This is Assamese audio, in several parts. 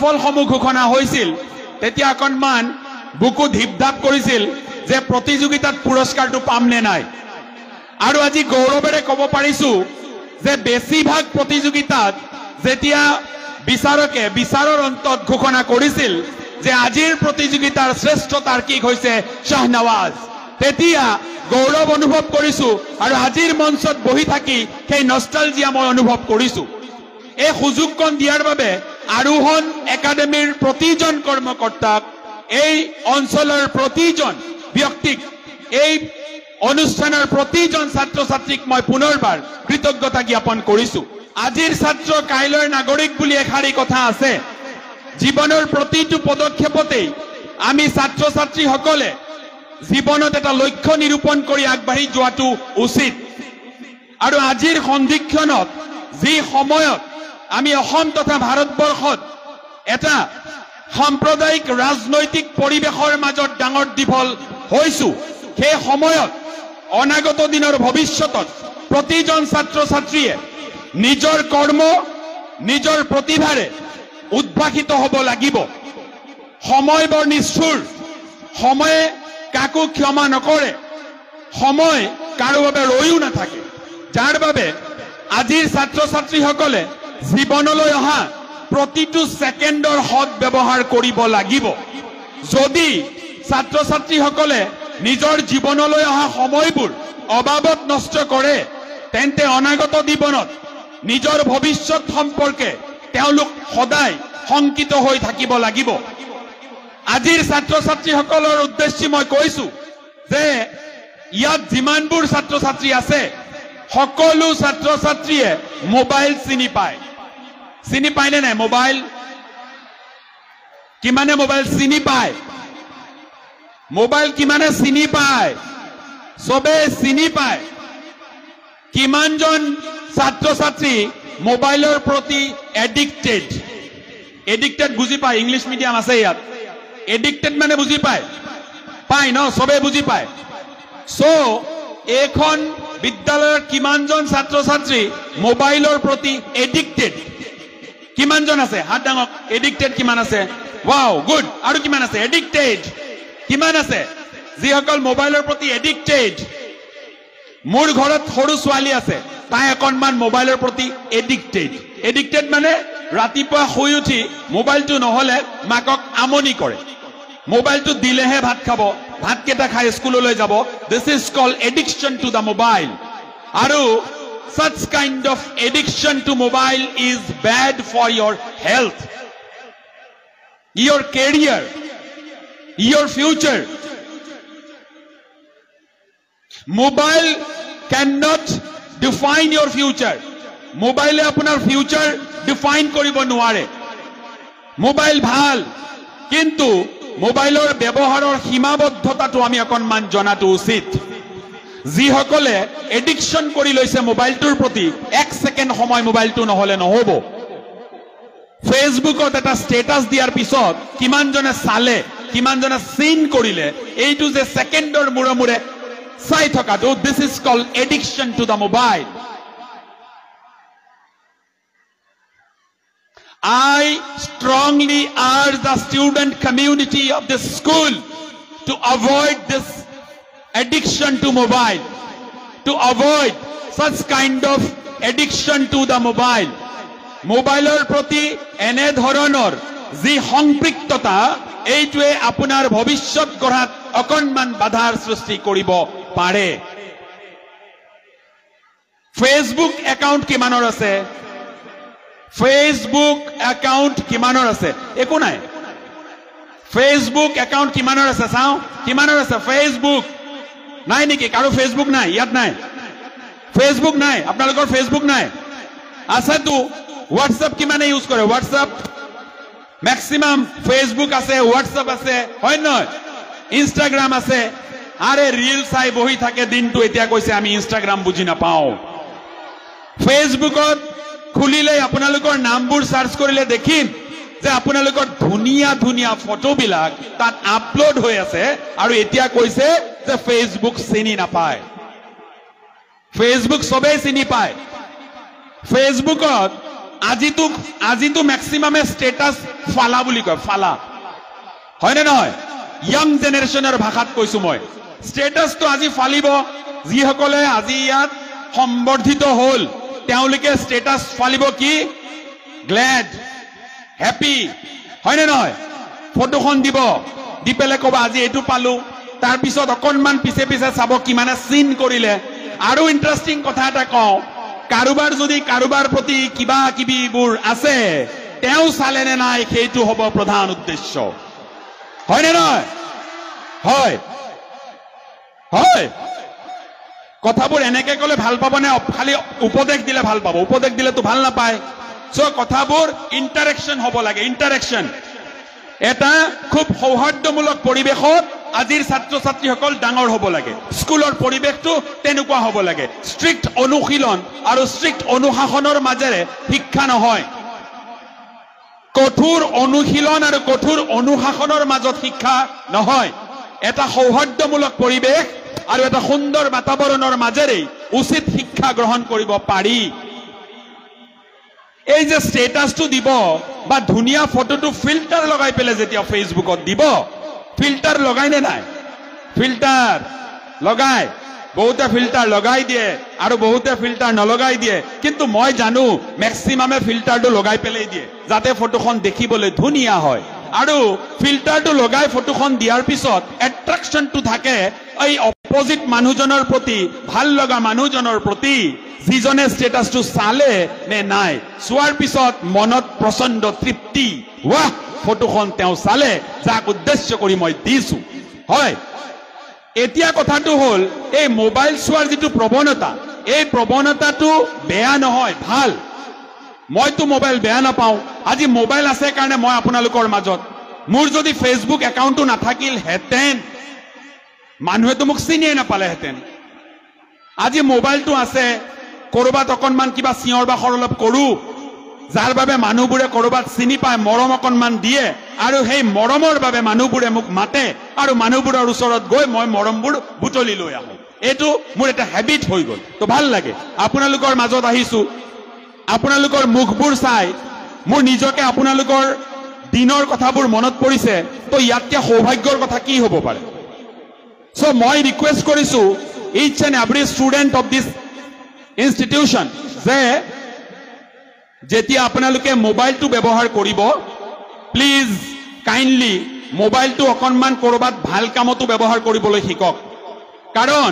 ফলাফলসমূহ ঘোষণা হৈছিল তেতিয়া অকণমান বুকু ধিপ ধাপ কৰিছিল যে প্ৰতিযোগিতাত পুৰস্কাৰটো পাম নে নাই। আৰু আজি গৌৰৱেৰে ক'ব পাৰিছো যে বেছিভাগ প্ৰতিযোগিতাত যেতিয়া বিচাৰকে বিচাৰৰ অন্তত ঘোষণা কৰিছিল যে আজিৰ প্ৰতিযোগিতাৰ শ্ৰেষ্ঠ তাৰ্কিক হৈছে শ্বাহনৱাজ, তেতিয়া গৌৰৱ অনুভৱ কৰিছো আৰু আজিৰ মঞ্চত বহি থাকি সেই নষ্টালজিয়া মই অনুভৱ কৰিছো। এই সুযোগকণ দিয়াৰ বাবে আৰোহণ একাডেমীৰ প্ৰতিজন কৰ্মকৰ্তাক, এই অঞ্চলৰ প্ৰতিজন ব্যক্তিক, এই অনুষ্ঠানৰ প্ৰতিজন ছাত্ৰ ছাত্ৰীক মই পুনৰবাৰ কৃতজ্ঞতা জ্ঞাপন কৰিছো। আজিৰ ছাত্ৰ কাইলৈৰ নাগৰিক বুলি এষাৰি কথা আছে। জীৱনৰ প্ৰতিটো পদক্ষেপতেই আমি ছাত্ৰ ছাত্ৰীসকলে জীৱনত এটা লক্ষ্য নিৰূপণ কৰি আগবাঢ়ি যোৱাটো উচিত। আৰু আজিৰ সন্ধিক্ষণত যি সময়ত আমি অসম তথা ভাৰতবৰ্ষত এটা সাম্প্ৰদায়িক ৰাজনৈতিক পৰিৱেশৰ মাজত ডাঙৰ দীঘল হৈছো, সেই সময়ত অনাগত দিনৰ ভৱিষ্যতত প্ৰতিজন ছাত্ৰ ছাত্ৰীয়ে নিজৰ কৰ্ম, নিজৰ প্ৰতিভাৰে উদ্ভাসিত হ'ব লাগিব। সময় বৰ নিষ্ঠুৰ, সময়ে কাকো ক্ষমা নকৰে, সময় কাৰো বাবে ৰৈও নাথাকে। যাৰ বাবে আজিৰ ছাত্ৰ ছাত্ৰীসকলে জীৱনলৈ অহা প্ৰতিটো ছেকেণ্ডৰ সৎ ব্যৱহাৰ কৰিব লাগিব। যদি ছাত্ৰ ছাত্ৰীসকলে নিজৰ জীৱনলৈ অহা সময়বোৰ অবাবত নষ্ট কৰে, তেন্তে অনাগত জীৱনত নিজৰ ভৱিষ্যত সম্পৰ্কে তেওঁলোক সদায় শংকিত হৈ থাকিব লাগিব। আজিৰ ছাত্ৰ ছাত্ৰীসকলৰ উদ্দেশ্যি মই কৈছো যে ইয়াত যিমানবোৰ ছাত্ৰ ছাত্ৰী আছে, সকলো ছাত্ৰ ছাত্ৰীয়ে মোবাইল চিনি পায়। চিনি পায়নে নাই মোবাইল? কিমানে মোবাইল চিনি পায়? মোবাইল কিমানে চিনি পায়? চবে চিনি পায়। কিমানজন ছাত্ৰ ছাত্ৰী মোবাইলৰ প্ৰতি এডিক্টেড? এডিক্টেড বুজি পায়? ইংলিছ মিডিয়াম আছে ইয়াত। এডিক্টেড মানে বুজি পায়? পায় ন? চবে বুজি পায়। চ' এইখন বিদ্যালয়ৰ কিমানজন ছাত্ৰ ছাত্ৰী মোবাইলৰ প্ৰতি এডিক্টেড? কিমানজন আছে? হাত ডাঙক। এডিক্টেড কিমান আছে? Wow, good. আৰু কিমান আছে এডিক্টেড? কিমান আছে যিসকল মোবাইলৰ প্ৰতি এডিক্টেড? মোৰ ঘৰত সৰু ছোৱালী আছে, তাই অকণমান মোবাইলৰ প্ৰতি এডিক্টেড। এডিক্টেড মানে ৰাতিপুৱা শুই উঠি মোবাইলটো নহ'লে মাকক আমনি কৰে। মোবাইলটো দিলেহে ভাত খাব, ভাতকেইটা খাই স্কুললৈ যাব। This is call addiction to the mobile. আৰু such kind of addiction to mobile is bad for your health, your career, your future. Mobile cannot define your future. মোবাইলে আপোনাৰ ফিউচাৰ ডিফাইন কৰিব নোৱাৰে। মোবাইল ভাল, কিন্তু মোবাইলৰ ব্যৱহাৰৰ সীমাবদ্ধতাটো আমি অকণমান জনাটো উচিত। যিসকলে এডিকশ্যন কৰি লৈছে মোবাইলটোৰ প্ৰতি, এক ছেকেণ্ড সময় মোবাইলটো নহ'লে নহ'ব। ফেচবুকত এটা ষ্টেটাছ দিয়াৰ পিছত কিমানজনে চালে, কিমানজনে চিন কৰিলে, এইটো যে ছেকেণ্ডৰ মূৰে মূৰে চাই থকাটো, this is call addiction to the mobile. I strongly urge the student community of this school to avoid this addiction to mobile, to avoid such kind of addiction to the mobile. মোবাইলৰ প্ৰতি এনেধৰণৰ যি সংপৃক্ততা, এইটোৱে আপোনাৰ ভৱিষ্যত গঢ়াত অকণমান বাধাৰ সৃষ্টি কৰিব পাৰে। ফেচবুক একাউণ্ট কিমানৰ আছে? ফেচবুক একাউণ্ট কিমানৰ আছে? একো নাই। ফেচবুক একাউণ্ট কিমানৰ আছে চাওঁ, কিমানৰ আছে ফেচবুক? নাই নেকি কাৰো ফেচবুক? নাই, ইয়াত নাই। ফেচবুক নাই? আপোনালোকৰ ফেচবুক নাই? আছেতো। হোৱাটছএপ কিমানে ইউজ কৰে? WhatsApp maximum. ফেচবুক আছে, হোৱাটছএপ আছে, হয় নহয়? ইনষ্টাগ্ৰাম আছে। আৰে ৰিল চাই বহি থাকে দিনটো, এতিয়া কৈছে আমি ইনষ্টাগ্ৰাম বুজি নাপাওঁ। ফেচবুকত খুলিলে আপোনালোকৰ নামবোৰ চাৰ্চ কৰিলে দেখিম যে আপোনালোকৰ ধুনীয়া ধুনীয়া ফটোবিলাক তাত আপলোড হৈ আছে, আৰু এতিয়া কৈছে যে ফেচবুক চিনি নাপায়। ফেচবুক চবেই চিনি পায়। ফেচবুকত আজিতো মেক্সিমামে ষ্টেটাছ ফালা বুলি কয়, ফালা হয়নে নহয়? য়ং জেনেৰেশ্যনৰ ভাষাত কৈছো মই। ষ্টেটাছটো আজি ফালিব যিসকলে আজি ইয়াত সম্বৰ্ধিত হ'ল, তেওঁলোকে ষ্টেটাছ ফালিব কি? গ্লেড, হেপী, হয়নে নহয়? ফটোখন দিব, দি পেলাই ক'ব আজি এইটো পালো। তাৰপিছত অকণমান পিছে পিছে চাব কিমানে চিন কৰিলে। আৰু ইণ্টাৰেষ্টিং কথা এটা কওঁ, কাৰোবাৰ যদি কাৰোবাৰ প্ৰতি কিবা কিবিবোৰ আছে, তেওঁ চালে নে নাই সেইটো হ'ব প্ৰধান উদ্দেশ্য, হয়নে নহয়? হয় হয়। কথাবোৰ এনেকে ক'লে ভাল পাব নে খালি উপদেশ দিলে ভাল পাব? উপদেশ দিলেতো ভাল নাপায়। চ' কথাবোৰ ইণ্টাৰেকশ্যন হ'ব লাগে, ইণ্টাৰেকশ্যন। এটা খুব সৌহাৰ্দ্যমূলক পৰিৱেশত আজিৰ ছাত্ৰ ছাত্ৰীসকল ডাঙৰ হ'ব লাগে। স্কুলৰ পৰিৱেশটো তেনেকুৱা হ'ব লাগে। ষ্ট্ৰিক্ট অনুশীলন আৰু ষ্ট্ৰিক্ট অনুশাসনৰ মাজেৰে শিক্ষা নহয়, কঠোৰ অনুশীলন আৰু কঠোৰ অনুশাসনৰ মাজত শিক্ষা নহয়। এটা সৌহাৰ্দ্যমূলক পৰিৱেশ আৰু এটা সুন্দৰ বাতাবৰণৰ মাজেৰেই উচিত শিক্ষা গ্ৰহণ কৰিব পাৰি। এই যে ষ্টেটাছটো দিব বা ধুনীয়া ফটোটো ফিল্টাৰ লগাই পেলাই যেতিয়া ফেচবুকত দিব, ফিল্টাৰ লগাই নে নাই? ফিল্টাৰ লগাই, বহুতে ফিল্টাৰ লগাই দিয়ে আৰু বহুতে ফিল্টাৰ নলগাই দিয়ে। কিন্তু মই জানো মেক্সিমামে ফিল্টাৰটো লগাই পেলাই দিয়ে যাতে ফটোখন দেখিবলৈ ধুনীয়া হয়। আৰু ফিল্টাৰটো লগাই ফটোখন দিয়াৰ পিছত এট্ৰেকশ্যনটো থাকে এই অপজিট মানুহজনৰ প্ৰতি, ভাল লগা মানুহজনৰ প্ৰতি, যিজনে ষ্টেটাছটো চালে নে নাই। চোৱাৰ পিছত মনত প্ৰচণ্ড তৃপ্তি, ৱাহ, ফটোখন তেওঁ চালে যাক উদ্দেশ্য কৰি মই দিছো। হয়, এতিয়া কথাটো হ'ল এই মোবাইল চোৱাৰ যিটো প্ৰৱণতা, এই প্ৰৱণতাটো বেয়া নহয়, ভাল। মইতো মোবাইল বেয়া নাপাওঁ। আজি মোবাইল আছে কাৰণে মই আপোনালোকৰ মাজত। মোৰ যদি ফেচবুক একাউণ্টটো নাথাকিলহেঁতেন মানুহেতো মোক চিনিয়ে নাপালেহেঁতেন। আজি মোবাইলটো আছে, ক'ৰবাত অকণমান কিবা চিঞৰ বাখৰ অলপ কৰোঁ, যাৰ বাবে মানুহবোৰে ক'ৰবাত চিনি পায়, মৰম অকণমান দিয়ে, আৰু সেই মৰমৰ বাবে মানুহবোৰে মোক মাতে আৰু মানুহবোৰৰ ওচৰত গৈ মই মৰমবোৰ বুটলি লৈ আহোঁ। এইটো মোৰ এটা হেবিট হৈ গ'ল, তো ভাল লাগে। আপোনালোকৰ মাজত আহিছোঁ, আপোনালোকৰ মুখবোৰ চাই মোৰ নিজকে আপোনালোকৰ দিনৰ কথাবোৰ মনত পৰিছে। তো ইয়াতকে সৌভাগ্যৰ কথা কি হ'ব পাৰে? চ' মই ৰিকুৱেষ্ট কৰিছোঁ each and every student of this institution যে যেতিয়া আপোনালোকে মোবাইলটো ব্যৱহাৰ কৰিব, প্লিজ কাইণ্ডলি মোবাইলটো অকণমান ক'ৰবাত ভাল কামতো ব্যৱহাৰ কৰিবলৈ শিকক। কাৰণ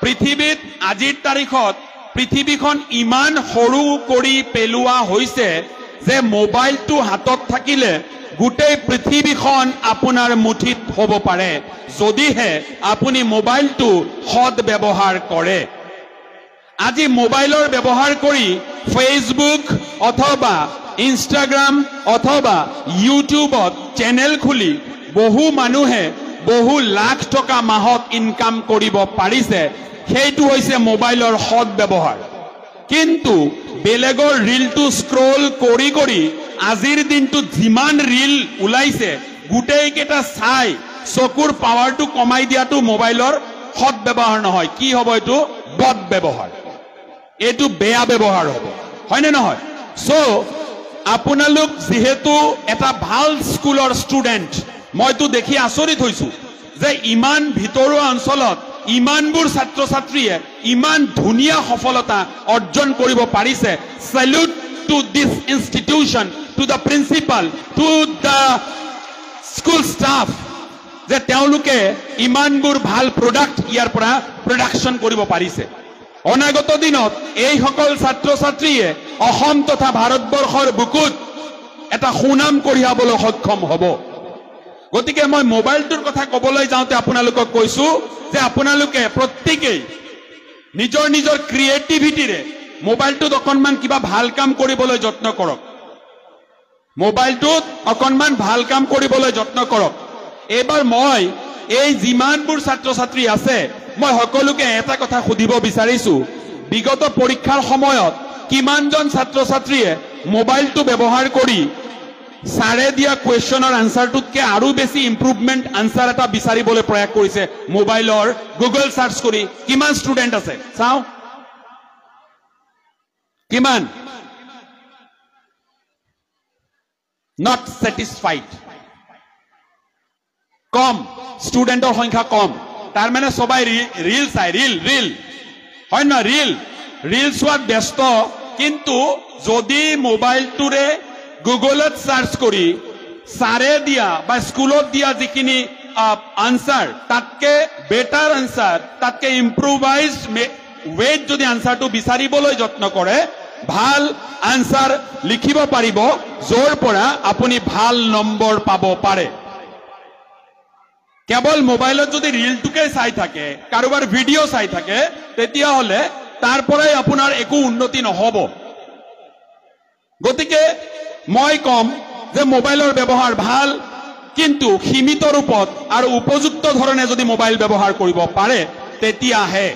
পৃথিৱীত আজিৰ তাৰিখত পৃথিৱীখন ইমান সৰু কৰি পেলোৱা হৈছে যে মোবাইলটো হাতত থাকিলে গোটেই পৃথিৱীখন আপোনাৰ মুঠিত হ'ব পাৰে, যদিহে আপুনি মোবাইলটো সৎ ব্যৱহাৰ কৰে। আজি মোবাইলৰ ব্যৱহাৰ কৰি ফেচবুক অথবা ইনষ্টাগ্ৰাম অথবা ইউটিউবত চেনেল খুলি বহু মানুহে বহু লাখ টকা মাহত ইনকাম কৰিব পাৰিছে। সেইটো হৈছে মোবাইলৰ সৎ ব্যৱহাৰ। কিন্তু বেলেগৰ ৰিলটো স্ক্ৰল কৰি কৰি আজিৰ দিনটোত যিমান ৰিল ওলাইছে গোটেইকেইটা চাই চকুৰ পাৱাৰটো কমাই দিয়াটো মোবাইলৰ সৎ ব্যৱহাৰ নহয়। কি হ'ব এইটো? বদ ব্যৱহাৰ, এইটো বেয়া ব্যৱহাৰ হ'ব, হয়নে নহয়? চ' আপোনালোক যিহেতু এটা ভাল স্কুলৰ ষ্টুডেণ্ট, মইতো দেখি আচৰিত হৈছো যে ইমান ভিতৰুৱা অঞ্চলত ইমানবোৰ ছাত্ৰ ছাত্ৰীয়ে ইমান ধুনীয়া সফলতা অৰ্জন কৰিব পাৰিছে। Salute to this institution, to the principal, to the school staff, যে তেওঁলোকে ইমানবোৰ ভাল প্ৰডাক্ট ইয়াৰ পৰা প্ৰডাকশ্যন কৰিব পাৰিছে। অনাগত দিনত এইসকল ছাত্ৰ ছাত্ৰীয়ে অসম তথা ভাৰতবৰ্ষৰ বুকুত এটা সুনাম কঢ়িয়াবলৈ সক্ষম হ'ব। গতিকে মই মোবাইলটোৰ কথা ক'বলৈ যাওঁতে আপোনালোকক কৈছো যে আপোনালোকে প্ৰত্যেকেই নিজৰ নিজৰ ক্ৰিয়েটিভিটিৰে মোবাইলটোত অকণমান কিবা ভাল কাম কৰিবলৈ যত্ন কৰক। মোবাইলটোত অকণমান ভাল কাম কৰিবলৈ যত্ন কৰক। এইবাৰ মই এই যিমানবোৰ ছাত্ৰ ছাত্ৰী আছে, মই সকলোকে এটা কথা সুধিব বিচাৰিছো, বিগত পৰীক্ষাৰ সময়ত কিমানজন ছাত্ৰ ছাত্ৰীয়ে মোবাইলটো ব্যৱহাৰ কৰি ছাৰে দিয়া কুৱেশ্যনৰ আনচাৰটোতকে আৰু বেছি ইম্প্ৰুভমেণ্ট আনচাৰ এটা বিচাৰিবলৈ প্ৰয়াস কৰিছে মোবাইলৰ গুগল চাৰ্চ কৰি? কিমান ষ্টুডেণ্ট আছে চাওঁ, কিমান? Not satisfied. কম ষ্টুডেণ্টৰ সংখ্যা কম, তাৰমানে সবাই ৰিল চাই, ৰিল ৰিল হয় নহয়, ৰিল ৰিল চোৱাত ব্যস্ত। কিন্তু যদি মোবাইলটোৰে গুগলত চাৰ্চ কৰি ছাৰে দিয়া বা স্কুলত দিয়া যিখিনি আনচাৰ, তাতকে বেটাৰ আনচাৰ, তাতকে ইম্প্ৰুভাইজ ৱেত যদি আনচাৰটো বিচাৰিবলৈ যত্ন কৰে, ভাল আনচাৰ লিখিব পাৰিব, য'ৰ পৰা আপুনি ভাল নম্বৰ পাব পাৰে। কেৱল মোবাইলত যদি ৰিলটোকে চাই থাকে, কাৰোবাৰ ভিডিঅ' চাই থাকে, তেতিয়াহ'লে তাৰ পৰাই আপোনাৰ একো উন্নতি নহ'ব। গতিকে মই ক'ম যে মোবাইলৰ ব্যৱহাৰ ভাল, কিন্তু সীমিত ৰূপত আৰু উপযুক্ত ধৰণে যদি মোবাইল ব্যৱহাৰ কৰিব পাৰে তেতিয়াহে